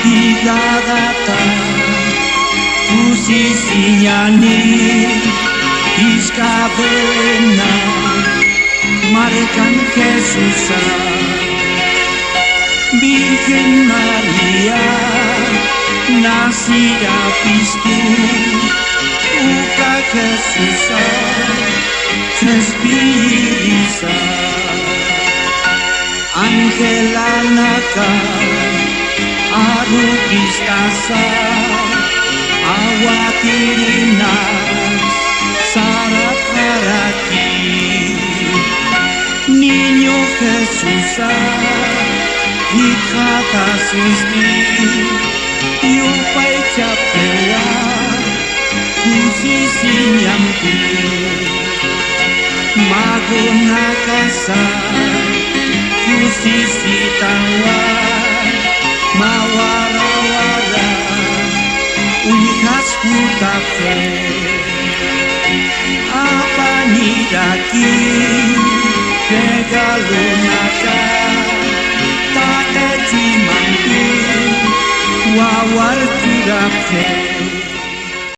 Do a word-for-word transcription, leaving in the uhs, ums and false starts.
Piladata kusisiñani, jisk'a Belena markan Jesusa. Virgen María nacirapisti, uka Jesusa ch'aspiyirisa. Angelanaka arukistasa, awatirinas sarapxaraki. Niño Jesusa jikxatasisti, yupaychapxiwa kusisiñampi. Magonakasa kusisitawa, mä wara wara uñjasktapxi. Apañiraki regalonaka, taqi chimanti wawar churapxi.